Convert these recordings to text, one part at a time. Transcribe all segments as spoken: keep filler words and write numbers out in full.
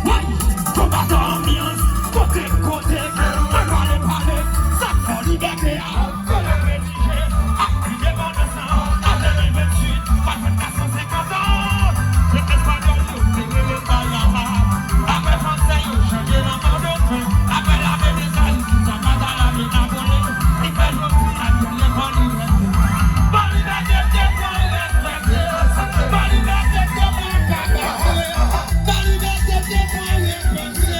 Woy! Konbatan anbyans, kote, kote, mwen pale, pale, sa k fò libète a, se la prestije, ak pli de bon de san, an de mil venntuit, pa fèt kat san senkant an, se espanyòl yo te rele Bayaha, apre fransè yo chanje lanmò de fen, apre lame de Zayis, sa pa ta lame Napoleyon, ki fè jodi a, nou leve an libète. Bon libète, se pou respekte. Bon libète, se pou kapab. Bon libète, se pou respekte.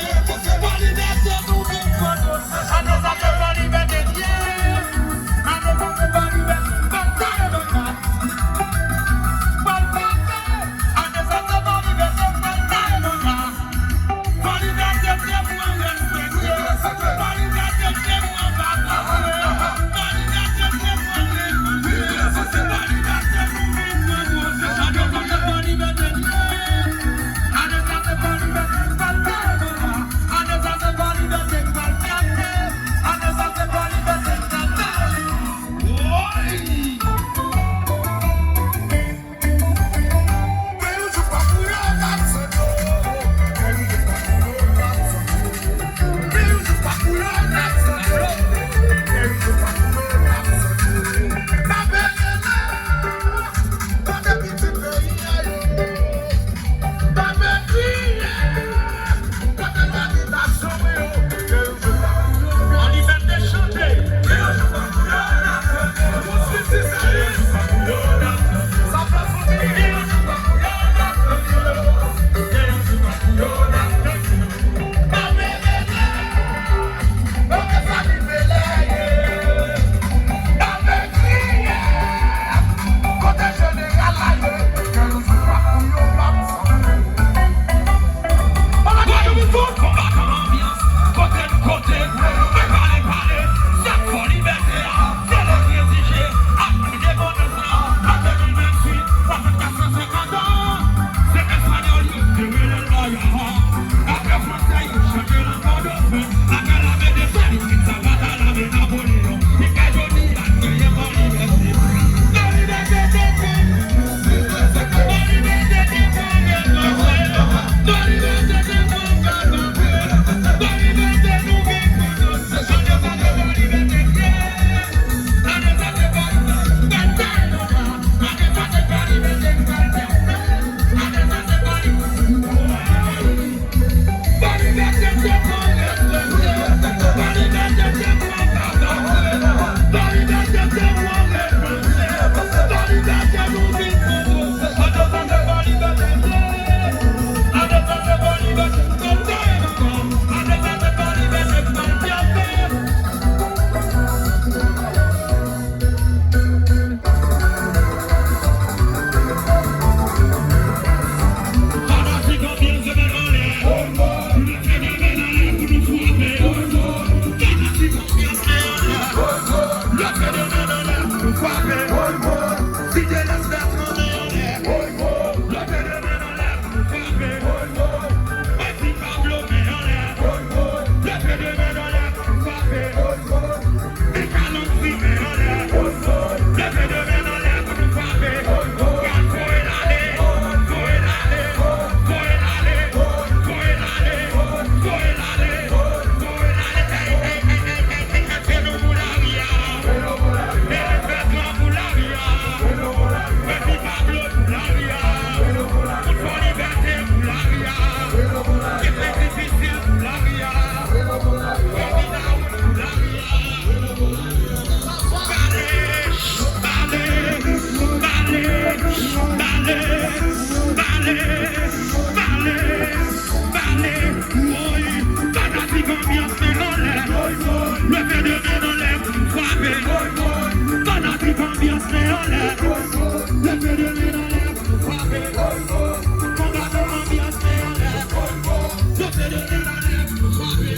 Bon libète, nou vin pran nou. An nou sa te bon libète, Dye. An nou sa te bon libète, bon libète. Bon libète, an nou sa te bon libète, bon libète. Bon libète, se pou respekte. Bon libète, se pou anba. Bon libète, se pou anba. Bon libète, nou vin pran nou. An nou sa te bon libète, Dye. An nou sa te bon libète, bon libète. An nou sa te bon libète, bon libète. An nou sa te bon libète, bon libète. Woy! An libète chante. Kote jeneral la ye, ke nou pa pou yo, pa pou sa. Gwadloup, konbatan anbyans, kote n kote, mwen pale, pale, sa k fò libète a, se la prestije, ak pli de bon de san, an de mil venntuit, sa fè kat san senkant an, se espanyòl yo te rele l Bayaha, apre fransè yo chanje lanmò de fen, apre lame de Zayis, sa pa ta lame Napoleyon. Fanatik anbyans, men anlè. Leve de men anlè pou nou frape. Fanatik anbyans, men anlè. Leve de men anlè pou nou frape. Fidelis Bertrand, men anlè. Leve de men anlè pou nou frape. Mèsi Pablo, men anlè. Leve de men anlè pou nou frape. Michalonji, men anlè. Leve de men anlè pou nou frape. Voye l ale, voye l ale, voye l ale, voye l ale, voye l ale. Ey, ey, ey, ey, ey, ey, ey, ey, ey, se nou pou lari a. Ey, se nou pou lari a. Mèsi Pablo pou lari a. Tout fò libète pou lari a. Kite difisil pou lari a. Kandida pou lari a. Pale, pale, pale, pale, pale, pale, pale. Woy, fanatik anbyans, men anlè. Leve de men anlè pou nou frape. Fanatik anbyans, men anlè. Leve de men anlè pou nou frape. Konbatan anbyans, men anlè. Leve de men anlè pou nou frape.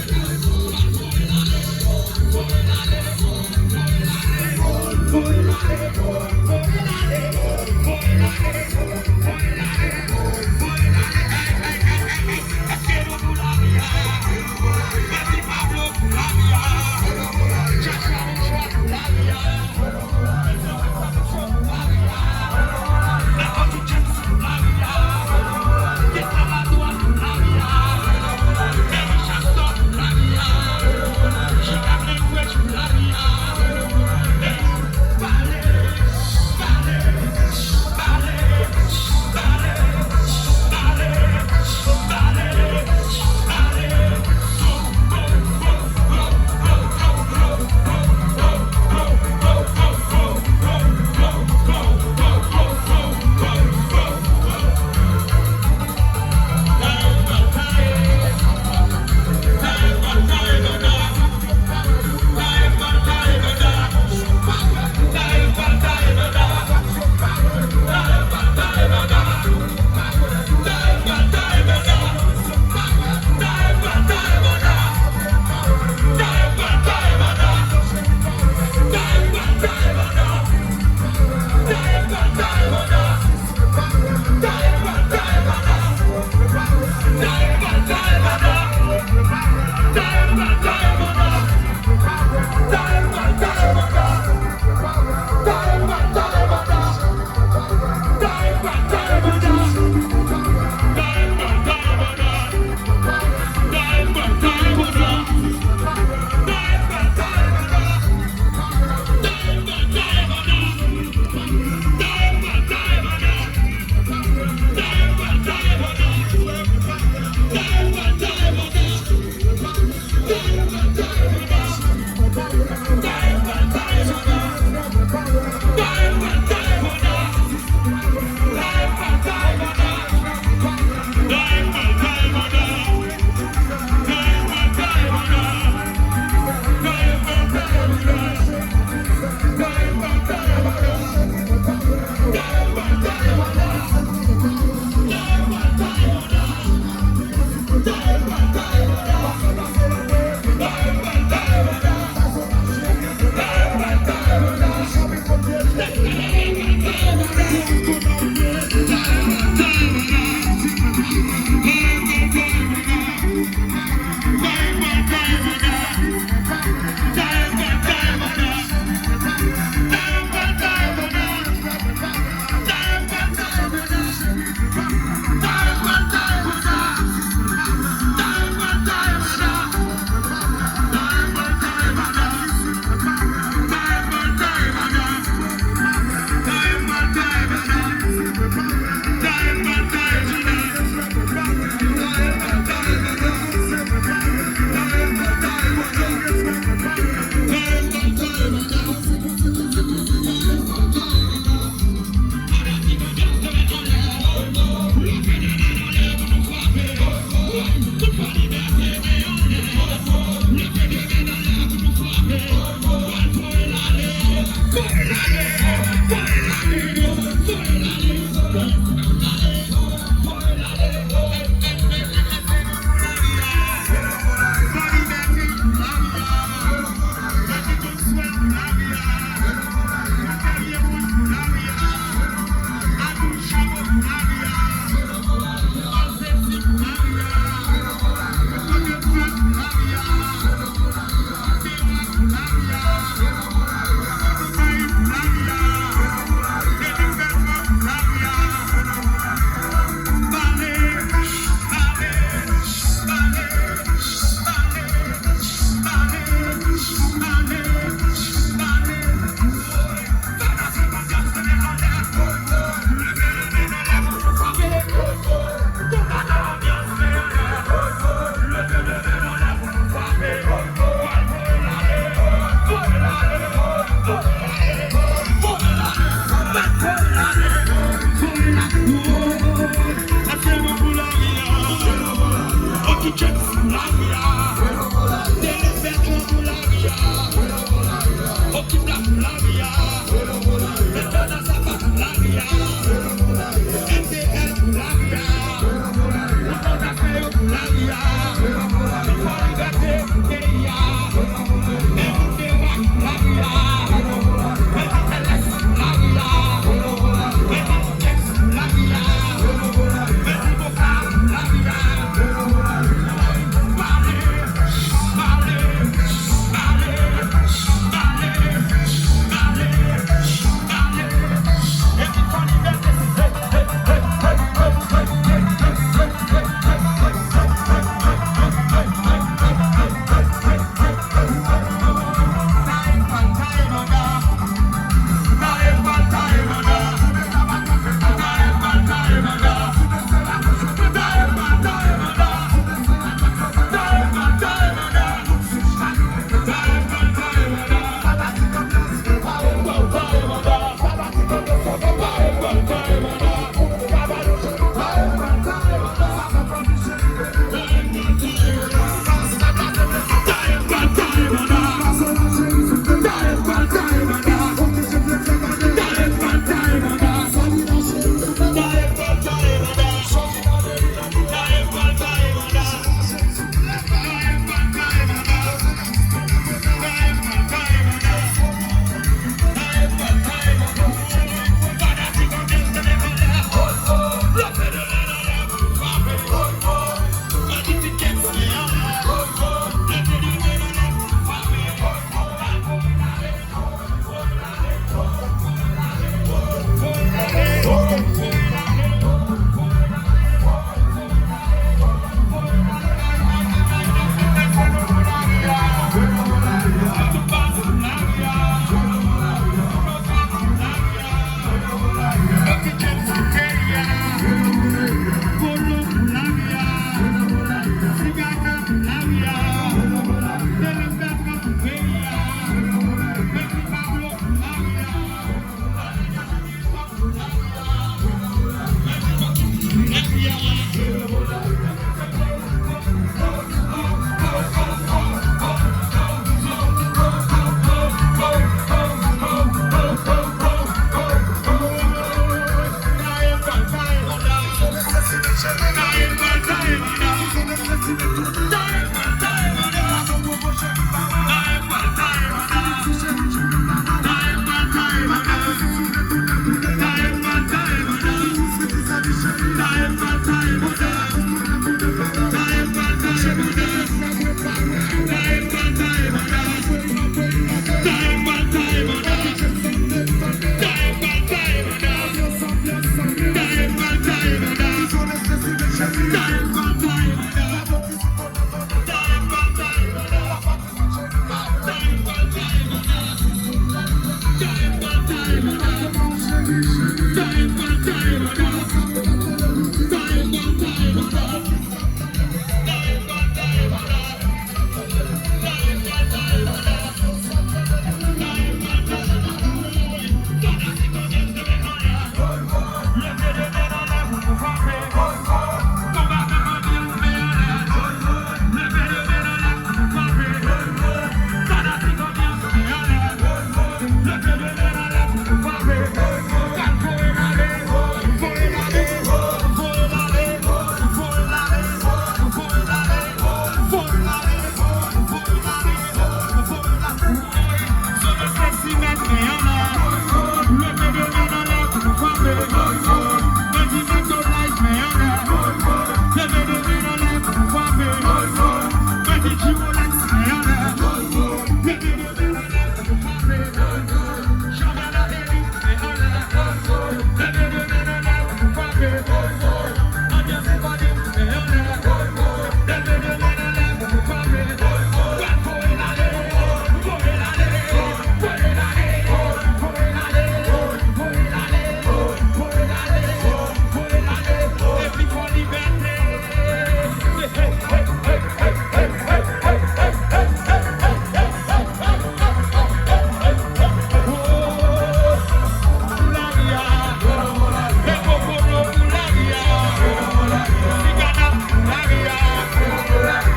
Sigana, lari a.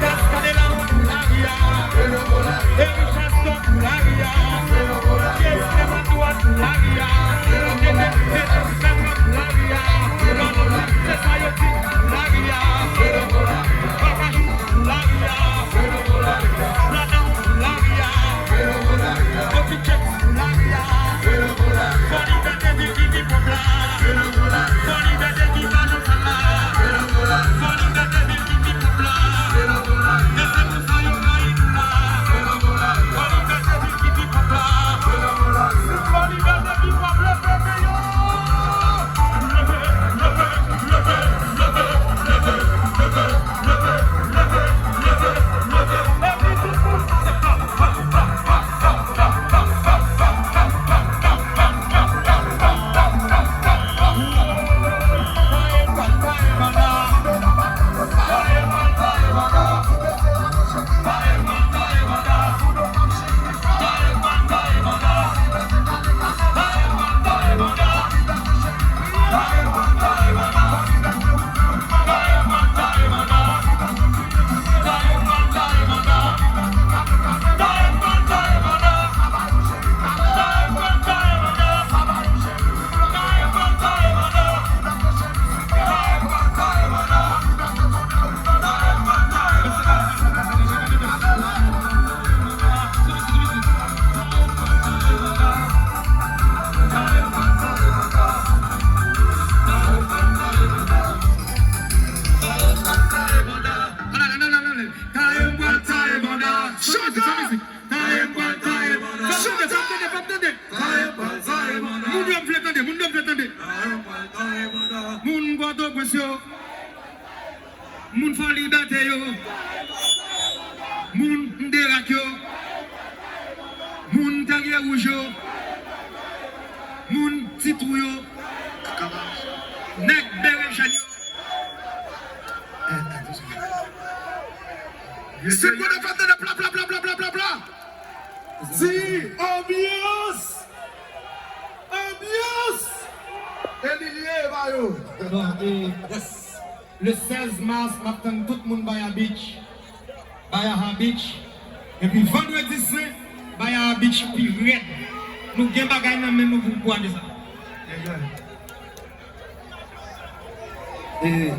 Cascadela, lari a. Eric Chaston, lari a. James Levantois, lari a. Tete, Tete, Beckham, lari a. Ronaldo, se sa yo di, lari a. Bakayou, lari a. Blandan, lari a. Otichek, lari a. Fò libète vil ki pi pòp la. Fò libète ki pa nan sal la. Fò libète vil ki pi pòp la. E se pou sa yo rayi nou la. Fò libète vil ki pi pòp la. Fò libète ki pòp la, leve men yo. Leve, leve, leve, leve, leve, leve, leve, leve, leve, leve. Epi tout moun. Chante! Chante, fè m tande, fè m tande. Moun yo m vle tande, moun yo m vle tande. Moun Pòtoprens yo, moun Fò Libète yo, moun Mderak yo, moun Tèrye Wouj yo, moun Ti Twou yo, nèg Bere Jèn yo. Se kote fè tande pla, pla, pla, pla, pla, pla, pla. Di, anbyans! Anbyans! E li li ye, e pa yo. Bon, e, le sèz mas, m ap tann tout moun Bayaha Beach. Bayaha Beach. Epi vandredi sen, Bayaha Beach pi rèd. Nou gen bagay nan men nou pou, pou ane sa. E,